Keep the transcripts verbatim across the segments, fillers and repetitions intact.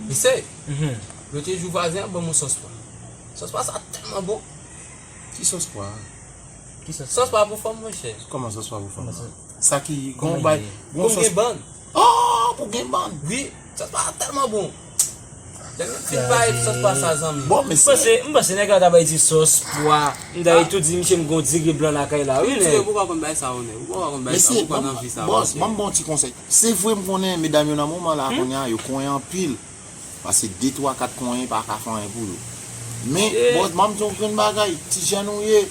Mesye, mhm, lote jou vwazen an ban m yon sòs pwa. Sòs pwa sa tèlman bon. Ki sòs pwa? Ki sòs? Sòs pwa pou fanm, monchè. Kòman sòs pwa pou fanm? Kòman sa? Sa ki gon bay, gon sòs gen bann. Oh, pou gen bann. Wi, sòs pwa tèlman bon. Lè m fin bay sòs pwa sa, zanmi. Bon, men m panse, m panse nèg la ta bay di sòs pwa. M ta tou di misye m gon diri blan lakay la, wi, nèg. Ou pa konn bay sa, ou nèg. Ou pa konn bay sa, ou konn anvi sa. Bòs, ban m bon ti konsèy. Se vre m konnen medam yo nan moman la kounye a, yo konyen anpil. Paske de, twa, kat konyen pa ka fè anyen pou yo. Men, bòs, ban m di yon grenn bagay, ti jèn ou ye,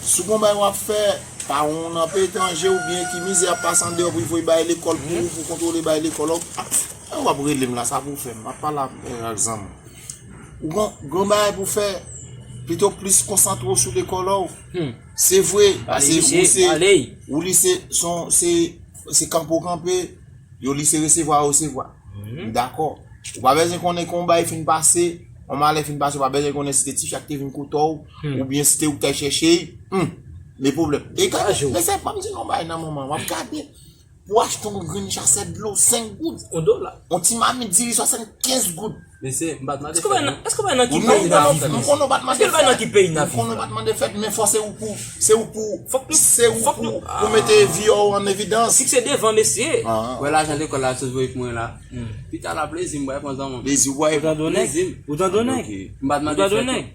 si w gon bagay w ap fè, pawon w nan pete an je w byen ki mizè ap pase andeyò pou l voye bay lekòl pou ou, pou kontwole bay lekòl w, w ap rele m la, sa pou w fè m, m ap pale ak zanmi w. Ou gon, gon bagay pou w fè, pito plis konsantre w sou lekòl w. Se vre, paske ou se, ou li se, se, se kanpe w kanpe, yo li se resevwa, resevwa. M dakò. Ou pa bezwen konnen kon bay fin pase, yon malè fin pase, ou pa bezwen konnen si te tifi a ki te vin kote w, oubyen si te ou ki t al chèche l. Hmm. Men pwoblèm. E gade, mesye, ban m di nou yon bagay nan moman, w ap gade. Pou achte yon grenn chasè dlo, senk goud. Yon dola. Yon ti mamit diri, swasannkenz goud. Mesye, m pa t mande fèt non. Èske w pa nan ki peyi n ap viv? M konnen w pa t mande fèt. Èske w pa nan ki peyi n ap viv la? M konnen w pa t mande fèt, men fò se ou pou, se ou pou, se ou pou, pou mete vi w an evidans. Siksè devan, mesye. Wè lajan lekòl la, sot voye pou mwen la. Pita la plezi, m pral pran zanmi. Plezi, w pral. Ou tande nèg? Ou tande nèg? M pa t mande fèt non.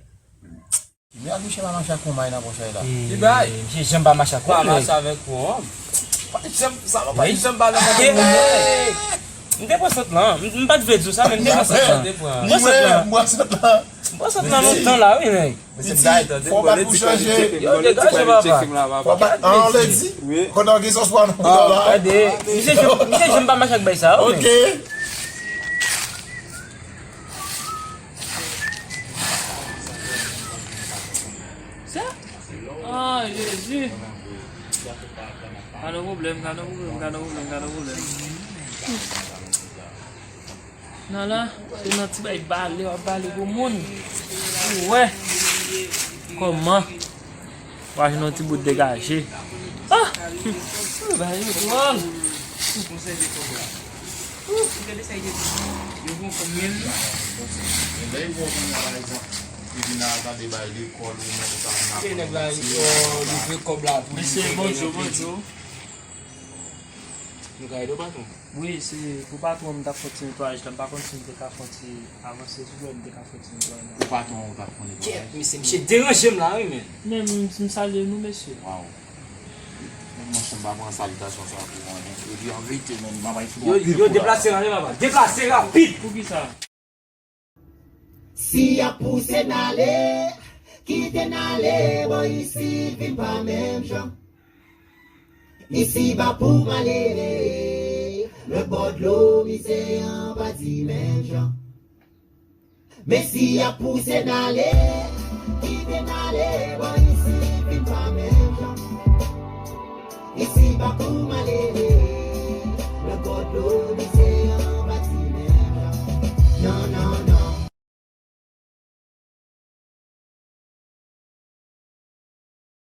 Men ak misye pa mache ak yon may nan pòch la. Li bay. Misye janm pa mache ak yon may. Pa mache avèk yon. Pa janm, sa va pa janm pale avèk yon moun. M te pran sant lan. M, m pa t vle di w sa, men m te pran sant lan. M pran sant lan. M pran sant lan. M pran sant lan lontan la, wi, nèg. Fò bat pou chanje. Yo, degaje, papa. Fò bat, an, lè di. Kote w gen sòs pwa nan la. Gade, misye janm, misye janm pa mache ak bay sa, wi. Ok. Sa? Ah, Jezi. Ka nan pwoblèm, ka nan pwoblèm, ka nan pwoblèm, ka nan pwoblèm. Nan la, se nan ti bay bale, w ap bale gwo moun. Ou wè. Kòman? W a jwenn yon ti bout degaje. Ah! Bagay yo dwòl. Yo gon kòb mil. Lè yo wè w konnen, pa egzanp, li vin al gade bay lekòl ou menm ou ta vin aprann yon ti. Mesye, bonjou, bonjou. Nou ka ede w, patwon? Wi, se pou patwon m t ap fè ti netwayaj la, m pa konn si m te ka fè ti avanse sou lè m te ka fè ti netwayaj la. Pou patwon ou t ap fè netwayaj? Kèt, mesye, misye deranje m la, wi, men. Men m, m salye nou, mesye. Waw. Men monchè, m pa pran salitasyon sa pou anyen. Epi an verite, men m ap fè yon pil koulè. Yo, yo deplase ranje, papa. Deplase rapid. Poukisa? Si y ap pouse n ale, kite n ale, bò isit vin pa menm jan. Isiba pou malere, lòt bò dlo mizè an pa di menm jan. Men si y ap pouse n ale, kite n ale, bò isit vin pa menm jan. Isiba pou malere, lòt bò dlo mizè